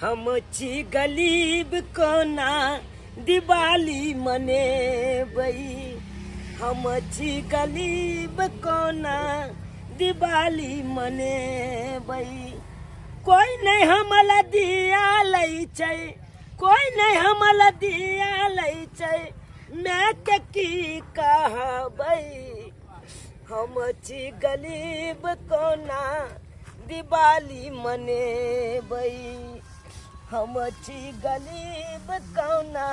हम छी गरीब कोना दिवाली मनेबै, हम छी गरीब कोना दिवाली मनेबै। कोई नहीं हमला दिया लै छै, कोई नहीं हमला दिया लै छै, मैं के की कहबै। हम छी गरीब कोना दिवाली मनेबै, हम छी गरीब कोना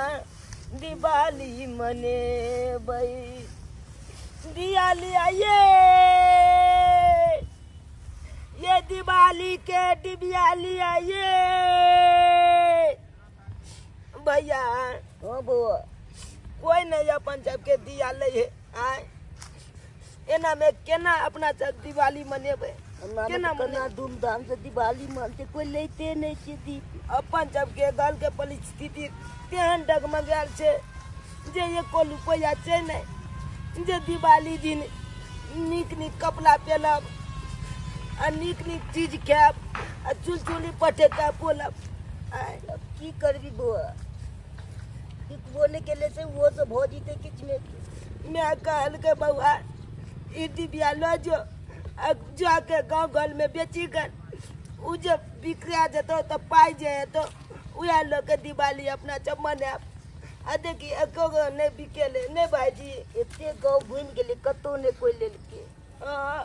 दिवाली मनेबै। दिया लिया ये दिवाली के डिबिया लिया ये भैया। हाँ बौआ, कोई नहीं अपन सबके दिया ले है आय, एना में केना अपना सब दिवाली मनेबै? केना मना धूमधाम से दिवाली मनते, कोई लेते नहीं छै दीप। अपन सबके गाल के परिस्थिति तेहन डगमगायल छै जे एको रुपैआ छै नहीं जे दिवाली दिन नीक नीक कपड़ा पहनब आ नीक नीक चीज खायब आ चुलचुली पटेका बोलब। अब की करबी बौआ, बिकबो नहीं केले से वो सब हो जीते किछु ने। मैं कहलकै बौआ ई डिबिया लऽ जो आ जाके गाँव घर में बेची कर, उ जे बिकरा जेतौ तऽ पाइ जे हेतौ उएह लऽ के दिवाली अपना सब मनायब। आ देखी एको गो नहि बिकेलै नहि भाइजी। एते गाँव घुमि गेलै कतहु नहि कोइ लेलकै। हँ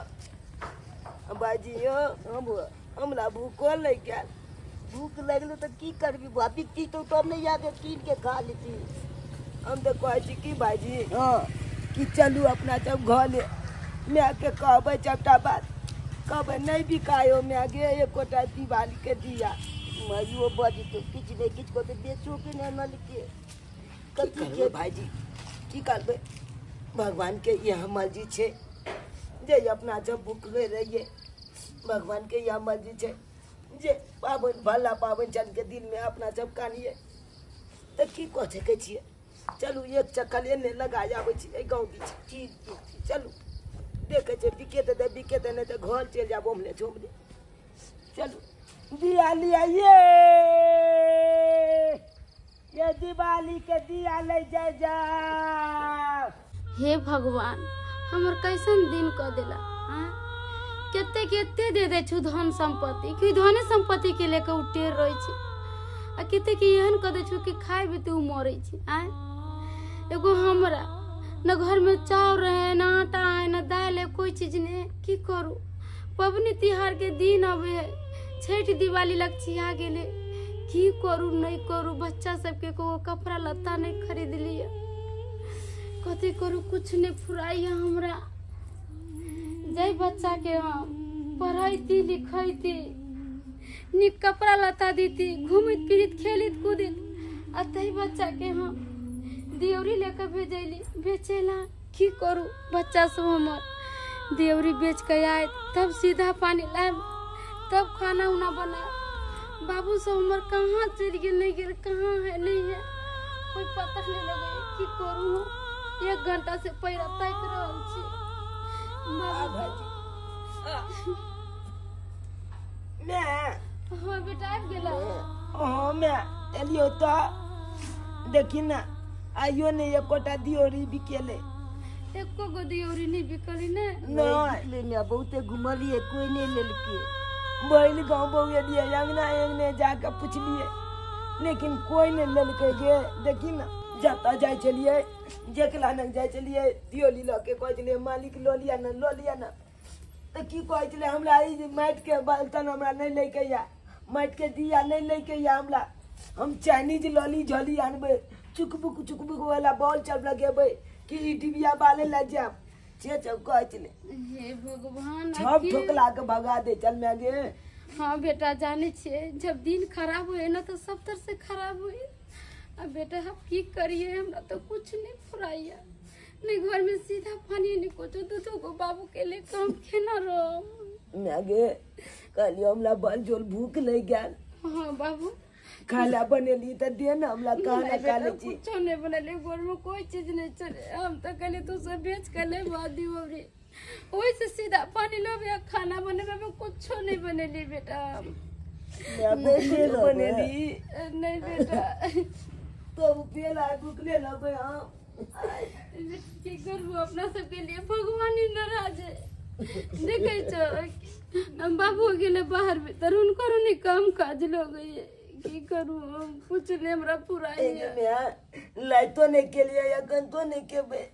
भाइजी यौ, हाँ बौआ, हमरा भूखो लागि गेल। भूख लगलो तऽ की करबी बौआ, बिकती तो तब नहि जाके कीन के खा लेती। हम तऽ कहै छी की भाइजी, हाँ कि चलू अपना सब घर मायके कहबै सबटा बात, कहबै नहि बिकायो माय गे एकोटा दिवाली के दिया। माइयो बजतौ किछु नहि किछु कहतै, बेचो के नहि अनलकै। की करबै भाइजी, की करबै, भगवान के इएह मर्जी छै जे अपना सब भुखले रहियै। भगवान के इएह मर्जी छै जे पाबनि भला पाबनि चल के दिनमे अपना सब कानियै, तऽ की कऽ सकै छियै। चलू एक चक्कर एन्ने लगा आबै छी एहि गाँव दिस। ठीक ठीक, चलू देखै छियै बिकेतै तऽ बिकेतै, नहि तऽ घर चलि जायब ओम्हरे झोमरे। चलू दिया लिया ये दिवाली के दिया ले जाय जा। हे भगवान, हमर कैसन दिन कऽ देला। आँय, कते कते दे दै छु धन सम्पत्ति कि धने सम्पत्ति के लेके उ टेर रहै छै, आ कते के एहन कऽ दै छु कि खाइ भी तऽ उ मरै छै। आँय, एगो हमरा न घर में चाउर है, न आटा है, न दालि है, कोई चीज नहीं है। की करू, पबनी तिहार के दिन अबे है, छठि दिवाली लगचिया गेलै, की करू नहीं करू। बच्चा सबके को कपड़ा लत्ता नहीं खरीद लिया, कथी करू कुछ नहीं फुराइया हमरा। जै बच्चा के हम पढ़ैती लिखैती, नीक कपड़ा लत्ता देती, घूमैत फिरैत खेलैत कूदैत, आ तै बच्चा के हम दियौरी लेके भेजैली बेचैला। की करू, बच्चा सब हमर दियौरी बेच के आयत तब सीधा पानी लायब, तब खाना उना बनायब। बाबू सब हमर कहाँ चलि गेल नहीं गेल, कहाँ है नहीं है कोई पता नहीं लगे। की करू, हम एक घंटा से पैरा ताकि रहल छी। मैं हाँ बेटा आबि गेला। हाँ मैं एलियो तऽ देखी ना आइयो नहीं एकोटा दियोरी बिकेले। एको गो दियौरी नहीं बिकली ने। नहीं बिकलै, बहुते घुमलियै कोई नहीं लेलकै। बैल गाँव बौएलियै अंगना अंगने जाके पुछलियै, लेकिन कोई नहीं लेलकै गे। देखी ना जतऽ जाइ छलियै जेकरा लग जाइ छलियै दियोली लऽ के कहै छलियै मालिक लऽ लिअ ने लऽ लिअ ने, तऽ की कहै छलै हमरा ई जे माटिके बर्तन हमरा नहि लैके यऽ, माटिके दिया नहि लैके यऽ हमरा, हम चाइनीज लॉली झोली आनबै, चुकबुक चुकबुक वाला बॉल सब लगेबै कि ई डिबिया बाले लए जायब, से सब कहै छलै। हे भगवान, सब ठोकला के भगा दे चल मैं गे। हाँ बेटा जाने छियै, जब दिन खराब होए ना तो सब तरह से खराब होए। अब बेटा हम की करिए, हमरा तो कुछ नहीं फुराइया, नहीं घर में सीधा पानी नहीं कुछ, दू दू गो बाबू के लेके हम केना रहब। मैं गे कहलियै हमरा बल जोल भूख लागि गेल। हाँ बाबू खाना बनेली तऽ दे ने हमरा, खाना खा लै छी। कुछो नहीं बनेली, घर में कोई चीज नहीं चले। हम तो कहली तू सब बेच के ले दियोरी, ओहि से सीधा पानी लेबै आ खाना बनेबै, कुछो नहीं बनेली बेटा। हम बनेली नहीं बेटा तो पेला भुखले रहबै हम। की करू अपना सबके लिए भगवान ही नाराज है। देखे छो हम बाबू गेले बाहर भीतर हुनकर नहीं काम काज लगै की करू हम कुछ नहीं हमरा पूरा लाइतो नहीं के लिए अखन तो नहीं खेबै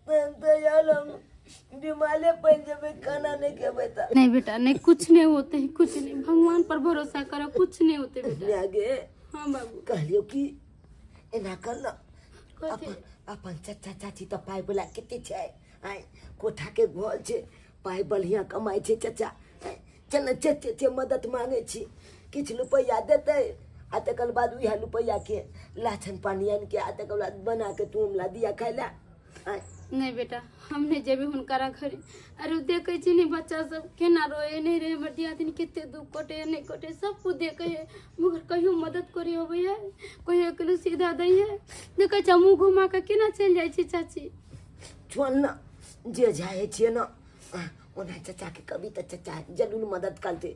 हम बीमारे पड़ जेबै खाना नहीं खेबै त। नहीं बेटा नहीं कुछ नहीं होते है कुछ नहीं भगवान पर भरोसा करो कुछ नहीं होते बेटा। आगे हाँ बाबू कहलियो कि एना कर न अपन चाचा चाची तऽ पाइ वाला कते छै आइ कोठा के घर छै पाइ बढ़िया कमाइ छै चाचा चल न चचे मदद मांगे छी किछु रुपैआ देतै आ तकर बाद उएह रुपैआ के लाछन पानी आनि के आ तकर बाद बना के तू हमरा दिया खाइ ला। नहीं बेटा हम नहीं जेबै हुनकरा घरे। अरे देखै छी ने बच्चा सब केना रोए नहीं रहे हमर दियादिनी कते दुख कटे नहीं कटे सब कुछ देखै है मगर कहियो मदद करे अबै है कहियो एकलो सीधा दै है। देखै छ मुँह घुमा के केना चलि जाइ छै चाची। छोड़ न जे जाइ छियै न ओना चाचा के कभी तऽ चाचा जरूर मदद करतै।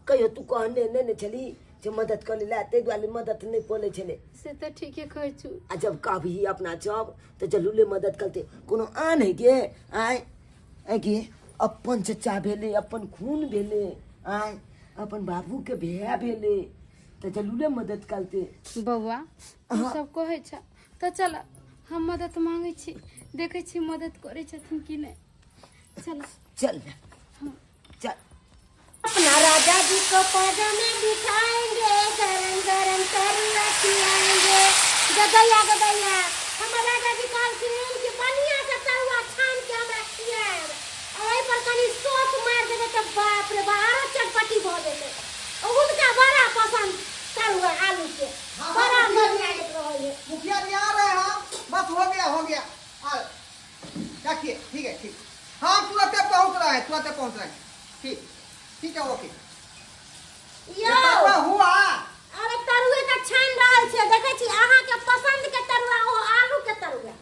कहियो तू कहने नहि ने छली जे मदद कर ला ताहि दुआरे मदद नहीं करै छलै। से तऽ ठीके कहै छु। आ जब कभी अपना जब तऽ जरूरे मदद करतै कोनो आन है गे आय आय गे अपन चचा भेलै अपन खून भेलै आय अपन बाबू के भैया भेलै तऽ जरूरे मदद करतै। बौआ तू सब कहै छ तऽ चल हम मदद मांगै छी देखै छी मदद करै छथिन कि नहि। चल चल चल अपना राजा जी को पद में बिठाएंगे गरम गरम तरुआ खिलाएंगे। गदैया गदैया हमर राजा जी कहलखिन कि बढ़िया से तरुआ छान के हमरा खियाएब और ओहि पर कनि सॉस मारि देबै तऽ बाप रे बाप आरो चटपटी भऽ जेतै। हुनका बड़ा पसंद तरुआ आलू के बड़ा नीक लागैत रहै। मुखिया जी आ रहे हैं बस हो गया आ रखिए ठीक है ठीक हाँ तुरंत पहुंच रहा है तुरंत पहुंच रहे हैं ठीक ठीक है ओके। यो हुआ अरे तरुए त छान रहल छै देखै छी अहाँ के पसंद के तरुआ ओ आलू के तरुआ।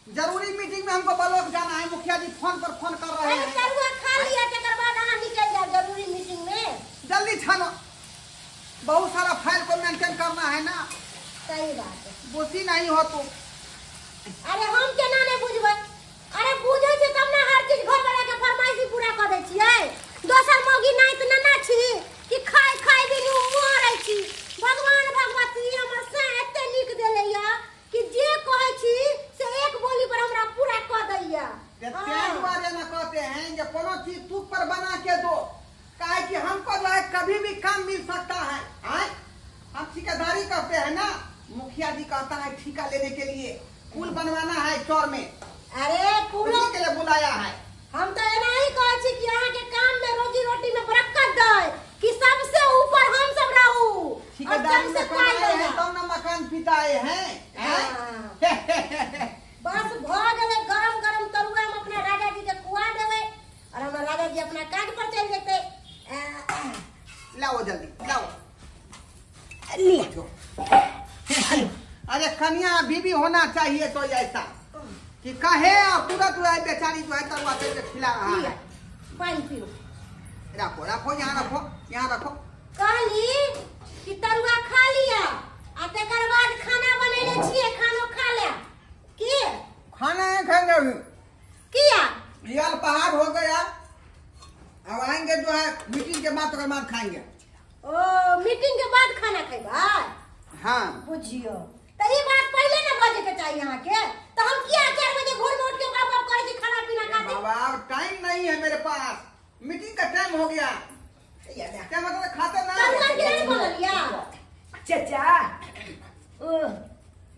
जरूरी मीटिंग में हमको ब्लॉक जाना है मुखिया जी फोन पर फोन कर रहे हैं। तरुआ खा लिया तकर बाद अहाँ निकल जाओ जरूरी मीटिंग में। जल्दी छानो बहुत सारा फाइल को मेंटेन करना है ना। सही बात है बुझी नहीं हो तू। अरे हम केना नहीं बुझबै अरे बुझै छै तब ना हर चीज घर वाला के फरमाइशी पूरा कर दै छियै। दोसर मौगी नहीं तऽ नना छी कि खाय खाय बिनु मरै छी। भगवान भगवती हमर से एते नीक देलैया कि जे कहै छी से एक बोली पर हमरा पूरा कऽ दैया। तें दुआरे ना कहते हैं जे कोनो चीज तुक पर बना के दो काहे कि हमको जो है कभी भी काम मिल सकता है। आए हम ठेकेदारी करते हैं ना मुखिया जी कहता है ठेका लेने के लिए पुल बनवाना है चौर में। अरे पुल के लिए बुलाया है। हम तो एना ही कहै छी कि अहाँ के काम में रोजी रोटी में बरकत दे कि सबसे ऊपर हम सब रहू और सबसे पाई हैं तब ना मकान पिताए हैं। बस भ गेलै गरम गरम तरुआ हम अपना राजा जी के खुआ देबै और हमर राजा जी अपना काज पर चलि जेतै। लाओ जल्दी लाओ लियो। अरे कन्या बीबी होना चाहिए तो ऐसा कि कहे और तुरंत जो है बेचारी जो है तरुआ तेल के खिला रहा है। पानी पियो रखो रखो यहाँ रखो यहाँ रखो। कहली कि तरुआ खा लिया आ तकर बाद खाना बनेले छियै खानो खा ले की खाना नहीं खाएंगे अभी किया यार पहाड़ हो गया अब आएंगे जो है मीटिंग के बाद तकर बाद खाएंगे। ओ मीटिंग के बाद खाना खेबै? हाँ बुझियो त ई बात पहले ना बजे के चाहिए यहाँ के तो हम किया 4 बजे भोर में उठ के बाप बाप करे छी खाना पीना खाते। बाबा टाइम नहीं है मेरे पास मीटिंग का टाइम हो गया क्या मतलब खाते ना तरुआ के नहीं बनलिया चाचा ओ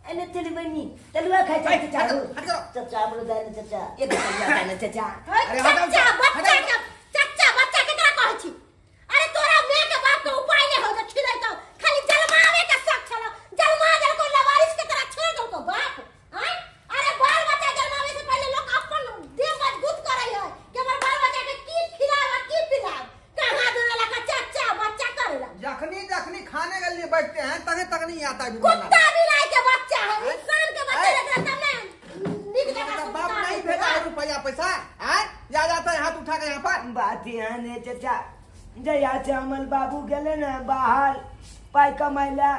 अने तेरी बनी तलुआ खाइ छै चाचा चाचा हमरो दाइ ने चाचा एक तलुआ खाइ ने चाचा। अरे चाचा बच्चा के चाचा बच्चा केकरा कहै छी? अरे तोरा my के बाप के उपाय नहीं हो त खिलै त खाली जलमावे के शक छल जलमा देलको लवारिस के तरह छोड़ देलको बाप। आय अरे बाल बच्चा जलमावे से पहले लोग अपन देह मजबूत करै है कि हमर बाल बच्चा के की खिलाब की पिलाब कहां देला का चाचा बच्चा करेला। जखनी जखनी खाने के लिए बैठते हैं तभी तक नहीं आता है। कुत्ता बिलाई के बच्चा है इंसान के बच्चा रहता तब ना नीक जगह बाप नहीं भेजा है रुपया पैसा आय या जाता है हाथ उठा के यहाँ पर। बात यहाँ ने चाचा जहिया से हमर बाबू गेलै ने बाहर पाइ कमाइ लए,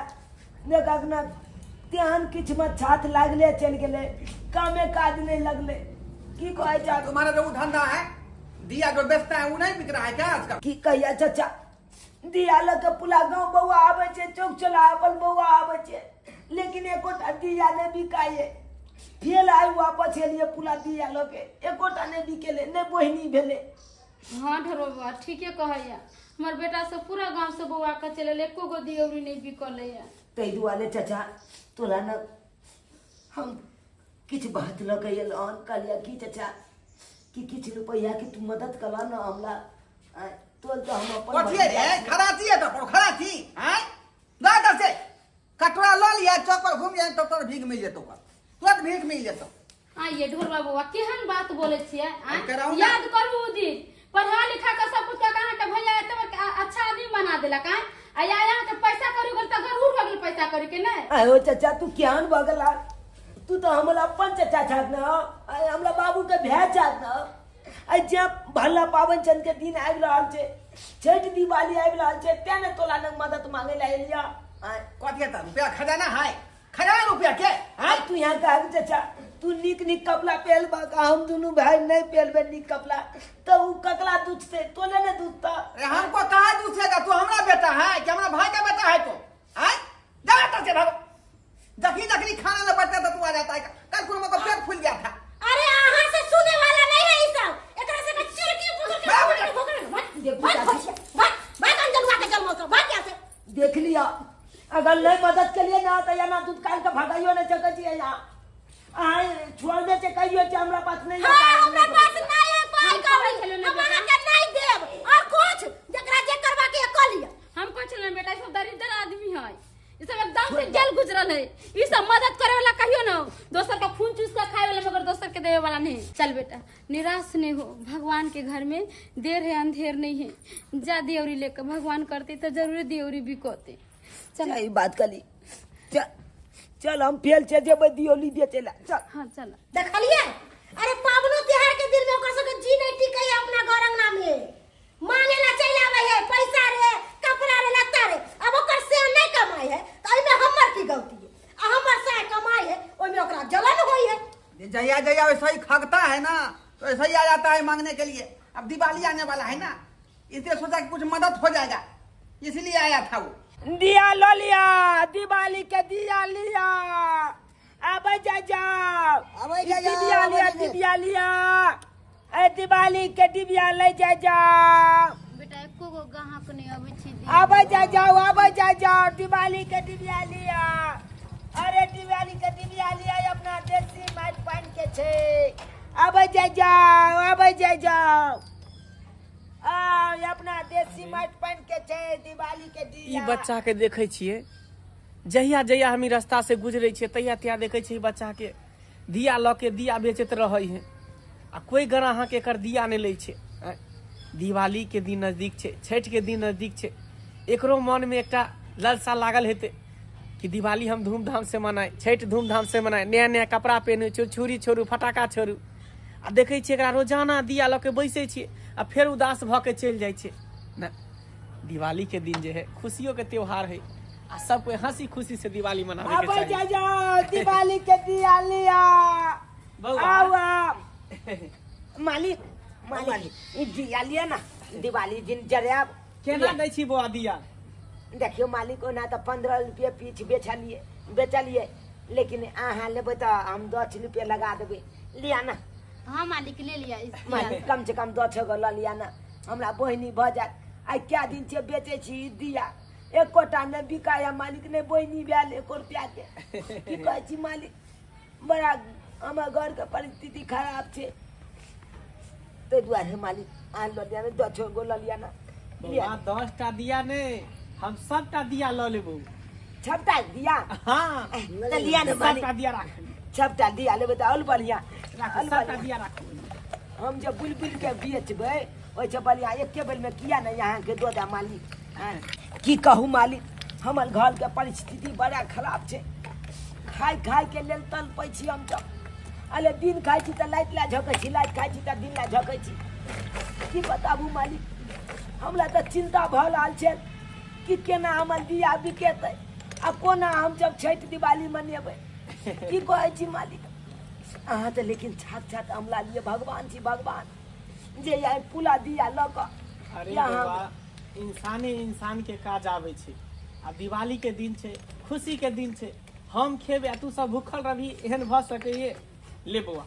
देखक ने तेहन किछु मे छात लागले चलि गेलै, कामे काज नहीं लगले। की कहै छै तुम्हारा जो धंधा है दिया जो बेचता है वो नहीं बिक रहा है क्या आजकल? की कहिया चाचा, दिया लऽ के पुला गाँव बौआ आबै छै, चौक चौराहा पर बौआ आबै छै, लेकिन एकोटा दिया नहि बिकाइए। फेर आइ वापस एलियै पुला दिया लऽ के, एकोटा नहि बिकेलै, नहि बोहिनी भेलै। हाँ ढेरो बौआ ठीके कहैया, हमर बेटा सब पूरा गाँव से बौआ के चलि एलै, एको गो दियौरी नहि बिकलैया। ताहि दुआरे चाचा तोरा ने हम किछु बात लऽ के एलहुँ हन, कहलियै की चाचा कि किछु रुपैआ के तू मदद कऽ ने हमरा। तोल तो हम अपन कथी रे खराची है तो खराची हैं जा इधर से कटोरा ल लिया, चौक पर घूम जाए तो तोर भीख मिल जेतो, तुरंत भीख मिल जेतो। आइए ढोरबा बौआ केहन बात बोलै छियै, याद करू उ दिन पढ़ा लिखा के सब कुछ के अहाँ के भैया एते बड़का अच्छा आदमी बना देलक। आ यहाँ के पैसा करी गेल त गरूर हो गेल पैसा करी के नहीं। आयो चाचा तू केहन भऽ गेला, तू तो हमरा अपन चाचा छात न, हमरा बाबू के भाय छात न। आइ जे भला पावन चंद के दिन आबि रहल छै, छठ दिवाली आबि रहल छै, तें ने तोला लग मदद मांगे ला एलिया। कथी त रुपया खजाना है, खजाना रुपया के हैं तू यहाँ कहब चाचा तू नीक नीक कपड़ा पहनबक, हम दुनू भाई नहीं पहनबे नीक कपड़ा तो उ ककरा दूधते, तोले ने दूधता। अरे हमको कहाँ दूधेगा, तू हमरा बेटा है कि हमरा भाई का बेटा है तो हैं? जा इधर से भागो, जखनी जखनी खाना न बचता तो तू आ जाता है। कल कुल को पेट फूल गया था। अरे आहां से सुने वाला नहीं है ई सब, एकरा से चुरकी पकड़ के भाग भाग भाग अंजलवा के जन्म से भाग यहां से। देख लिया अगर नहीं मदद के लिए ना तो या ना दूध काल के भगाइयो नहीं सकै छियै यहाँ। आय छोड़ दे छै कहियो छै हमरा पास नहीं है। हां हमरा पास नहीं है पाई कौड़ी, हम अहाँ के नहीं देब और कुछ जकरा जे करबा के क लिया। हम कहै छलियै बेटा सब दरिद्र आदमी है, ई सब एकदम से जेल गुजरल है, ई सब मदद करे वाला कहियो ना, दोसर का खून चूस के खाए वाला मगर दोसर के देवे वाला नहीं। चल बेटा निराश नहीं हो, भगवान के घर में देर है अंधेर नहीं है, जा दियौरी लेकर भगवान करते तो जरूर दियौरी बिकोते। चल ई बात कली, चल चल हम फेल छे जेबै दियौली बेचै ला, चल। हां चल देखलिए। अरे पावनो त्योहार के दिन में ओकर सबके जी नहीं टिकै अपना घर अंगना में, मांगे ला चलि आबै है पैसा रे कपड़ा रे लत्ता रे। अब ओकर से नहीं कमाई है तो एहिमे हमर की गलती है, आ हमर से कमाई है ओहिमे ओकरा जलन होई है। जया जया वैसा ही खगता है ना तो ऐसा ही आ जाता है मांगने के लिए। अब दिवाली आने वाला है ना, इसलिए सोचा कि कुछ मदद हो जाएगा, इसलिए आया था वो। दिया लो लिया, दिवाली के दिया लिया, अब जा जाओ दिव्या लिया, दिव्या लिया, ए दिवाली के दिव्या ले जा जाओ। बेटा एको गो ग्राहक नहीं आबै छै, अब जा जाओ, अब जा जाओ, दिवाली के दिव्या लिया। अरे दिवाली के दिव्या लिया, अपना देसी माटि पानि के छै। अब जा जाओ, अब जा जाओ, अपना देसी माटि पानि के छै दिवाली के दिया। ई बच्चा के देखै छियै जहिया जहिया हम रास्ता से गुजरै छियै तहिया तहिया देखै छियै बच्चा के दिया लऽ के दिया बेचैत रहै है, आ कोई ग्राहक एकर दिया नहि लै छै। दिवाली के दिन नजदीक छै, छठ के दिन नजदीक छै, एकरो मन में एकटा ललसा लागल हेतै कि दिवाली हम धूमधाम से मनाए, छठ धूमधाम से मनाए, नया नया कपड़ा पहनू, छुरछुरी छोड़ू, फटाका छोड़ू। आ देखै छियै एकरा रोजाना दिया लऽ के बैसै छियै आ फेर उदास भऽ के चलि जाइ छै। ना दिवाली के दिन जे है खुशियों के त्योहार है, आ सब कोई हंसी खुशी से दिवाली मनावे के चाही। दिवाली के दिया लिया बउआ मालिक, मालिक ई दिया लिया ना, दिवाली दिन जरायब। केना दै छी बौआ दिया? देखियो मालिक ओना तऽ 15 रुपये पीछ बेचलिए बेचलिए, लेकिन अहाँ लेबै तऽ हम 10 रुपये लगा देबै। लिया ना। हाँ मालिक ले लिया मालिक, कम से कम 10 गो लऽ लिया ना, हमरा बहिनी भऽ जायत। आइ क्या दिन छै बेचै छी दिया, एकोटा नहि बिकाया मालिक, नहि बहिनी भेल एको रुपया के। की कहै छी मालिक, बड़ा हमर घरके परिस्थिति खराब छै, ताहि दुआरे मालिक अहाँ लऽ लिया ना, 10 गो लऽ लिया ना। 10 टा दिया नहि, हम सबटा दिया लऽ लेबौ। सबटा दिया? हाँ तऽ लिया ने मालिक, सबटा दिया राख, सबटा दिया लेबै तऽ आओर बढ़िआँ। सबटा दिया राख, हम जब बुलि बुलि के बेचबै ओहिसँ बढ़िआँ एके बेरमे किया नहि अहाँके दऽ देब मालिक। की कहू मालिक, हमर घरके परिस्थिति बड़ा खराब छै, खाय खाय के लेल तलपै छी हम तऽ। अरे दिन खाइ छी तऽ लाइट लए झकै छी, लाइट खाइ छी तऽ दिन लए झकै छी। की बताबू मालिक, हमरा तऽ चिंता भऽ रहल छै कि केना हमर दिया बिकेतै आ कोना हम जब छठि दिवाली मनेबै। की कहै छी मालिक अहाँ तऽ लेकिन छात छात हमरा लिए भगवान छी भगवान जे आइ पुला दिया लऽ कऽ। अरे बाबा इंसाने इंसान के काज आबै छै आ दिवाली के दिन छै खुशी के दिन छै हम खेबै आ तू सब भूखल रहबी एहन भऽ सकैए। ले बौआ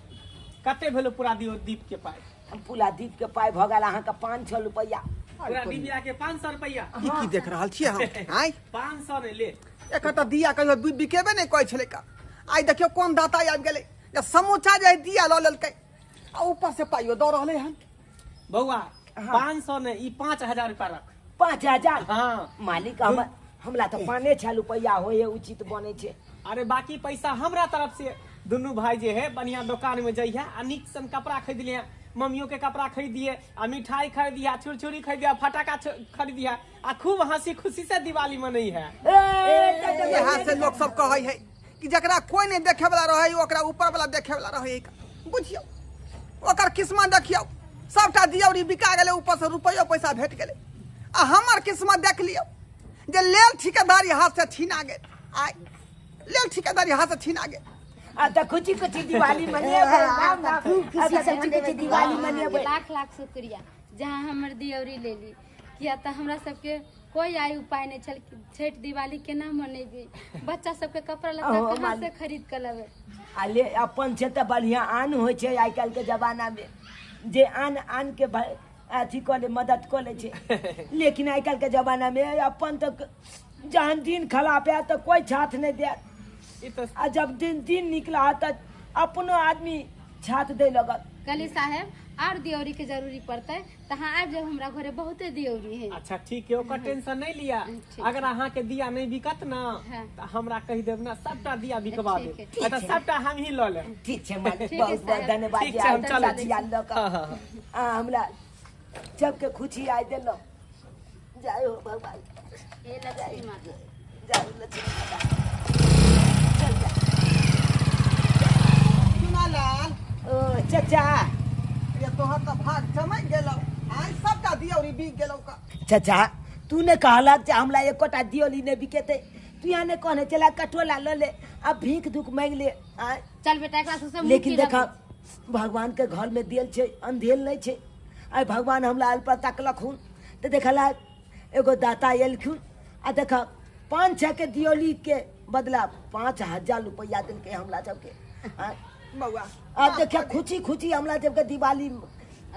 कते भेलो पूरा दीप के पाइ? पूरा दीप के पाइ भऽ गेल अहाँके 500 रुपैआ। पूरा दिव्या के 500 रुपैआ। ई की देख रहल छियै हम? आँय 500 नहि ले। एकर तऽ दिया कहियो बिकेबे नहि करै छलै का। आइ देखियौ कोन दाता आबि गेलै जे समूचा जे दिया लऽ लेलकै आ ऊपर से पाइयो दऽ रहलै हन। बौआ 500 नहि ई 5000 रुपया रख। 5000? हाँ मालिक हमरा तऽ 5-6 रुपैआ होइए उचित बनै छै। अरे बाकी पैसा हमरा तरफ से दुनू भाई जे है बढ़िया दुकान में जइहे आ नीक सन कपड़ा खरीद लिहे, मम्मियों के कपड़ा खरीदिए आ मिठाई खरीदिए, छुरछुरी खरीदिए, फटाका खरीदिए आ खूब हंसी खुशी से दिवाली मनई है। यहाँ से लोग सब कहै है कि जकरा कोई नहीं देखे वाला रहे ओकरा ऊपर वाला देखे वाला रहे। बुझियौ ओकर किस्मत देखियौ सबटा दियौरी बिका गेलै ऊपर से रुपैयो पैसा भेट गेलै आ हमर किस्मत देख लियौ जे लेल ठिकेदारी हाथ से छीना गेल। आइ लेल ठिकेदारी हाथ से छीना गेल। आ तऽ खुशी खुशी दिवाली मनेबै, खुशी खुशी दिवाली मनेबै। लाख लाख शुक्रिया जहाँ हमर दियौरी लेली, किया तऽ हमरा सबके कोई आय उपाय नहीं छल छठ दिवाली केना मनेबै, बच्चा सबके कपड़ा लत्ता कहाँ से खरीद के लेबै। आ ले अपन छै तऽ बढ़िया आन होइ छै आइ काल्हि के जमाना में जे आन आन के अथी कऽ ले मदद कऽ लै छै, लेकिन आइ काल्हि के जमाना में अपन तऽ जहन दिन खराब आयत तऽ कोई छात नहि देत आ जब दिन दिन निकला तऽ अपनो आदमी छात दै लगत। कली साहेब और दियौरी के जरूरी पड़तै तऽ अहाँ आबि जाउ हमरा घरे, बहुते दियौरी है। अच्छा ठीक है ओकर टेंशन नहीं लिया। अगर अहाँ के दिया नहीं बिकत ना तऽ हमरा कहि देब ना सबटा दिया बिकवा देब, तऽ सबटा हम ही लऽ लेब। ठीक छै मालिक बहुत बहुत धन्यवाद। हमरा सबके खुशी आइ देलहुँ। जय हो भगवान। हे लक्ष्मी माता। जय हो लक्ष्मी माता। चुनालाल ओ चाचा ये तोहर तऽ भाग चमक गेलौ आइ सबटा दियौरी बिक गेलौ का। चाचा तू ने कहलक जे हमरा एकोटा दियौरी नहि बिकेतै, तू यहाँ ने कहने चला कटोला लऽ ले आ भीख दुख मांगि ले। चल बेटा एकरा सबसे लेकिन देखा भगवान के घर में दियल छै अंधेल नहीं छै। आइ भगवान हमरा आयल पर तकलखुन तऽ देखला एगो दाता एलखुन आ देख 5-6 के दियौली के बदला 5000 रुपैआ देलकै हमरा सबके। बौआ आ देख खुशी खुशी हमरा सबके दिवाली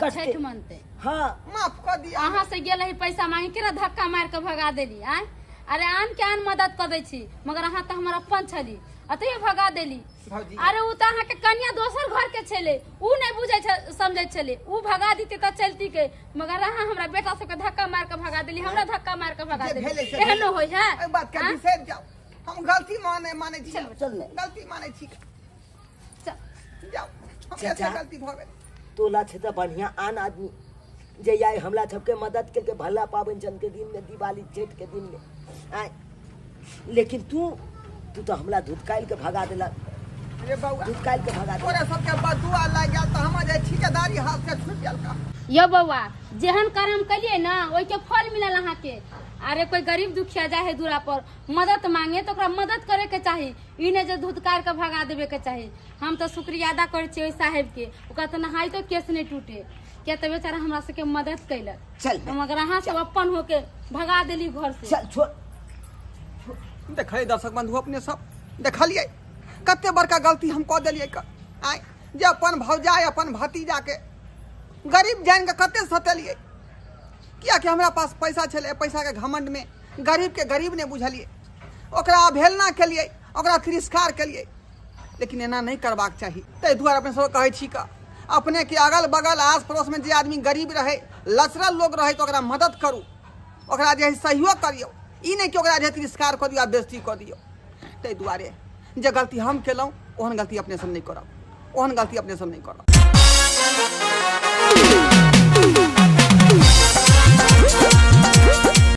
छठ मनते। हाँ माफ कर दिया। अहाँ से गेल रही पैसा मांगे केना धक्का मार के भगा देली। आय अरे आन के आन मदद कर दै छी मगर अहाँ तऽ हमर अपन छली अतैयो भगा देली। अरे उ तऽ अहाँके कन्या दोसर घर के छलै उ नहि बुझै समझै छलै, उ भगा दीते तऽ चलती के, मगर अहाँ हमरा बेटा सबके धक्का मार के भगा देली, हमरा धक्का मार के भगा देली। एहनो होइ है? एहि बात के बिसरि जाउ, हम गलती माने छी। चल गलती मानै छी जाउ, हमरा गलती भऽ गेल। तोला छै तऽ बढ़िया आन आदमी जे आइ हमरा सबके मदद केलकै भला पाबनि चंद के दिन में दिवाली छठ के दिन में आय, लेकिन तू तू तऽ हमरा धुतकालि के भगा देलक। रे बौआ धुतकालि के भगा देलक। तोरा सबके बदुआ लागि गेल तऽ हमर जे ठिकेदारी हाथ से छूटि गेल का। यो बौआ जेहन कर्म कलियै ना ओहिके फल मिलल अहाँके। अरे कोई गरीब दुखिया जाए है दूरा पर मदद मांगे तो ओकरा मदद करे के चाही, ई नहि जे धुतकार के भगा देवे के चाही। हम तऽ शुक्रिया अदा करै छियै ओहि साहेब के, ओकरा तऽ नहाय तो केस नहि टूटे, किया तऽ बेचारा हमरा सबके मदद कैलक। चल मगर अहाँ सब अपन होके भगा देली घर से। चल छोड़। देखलियै दर्शक बंधु अपने सब देखलियै कते बड़का गलती हम कऽ देलियै आइ जे अपन भौजाइ अपन भतीजा के गरीब जानि कऽ कते सतेलियै, कियाकि हमरा पास पैसा छलै, पैसा के घमंड में गरीब के गरीब नहि बुझलियै, ओकरा अवहेलना केलियै, ओकरा तिरस्कार केलियै। लेकिन एना नहीं करबाक चाही। ताहि दुआरे अपने सब कहै छी का अपने के अगल बगल आस पड़ोस में जे आदमी गरीब रहे लचरल लोग रहे तो ओकरा मदद करू, ओकरा जे सहयोग करियौ, ई नहि कि ओकरा जे तिरस्कार कऽ दियौ आ बेइज्जती कऽ दियौ। ताहि दुआरे जे गलती हम केलहुँ ओहन गलती अपने सब नहि करब, ओहन गलती अपने सब नहि करब।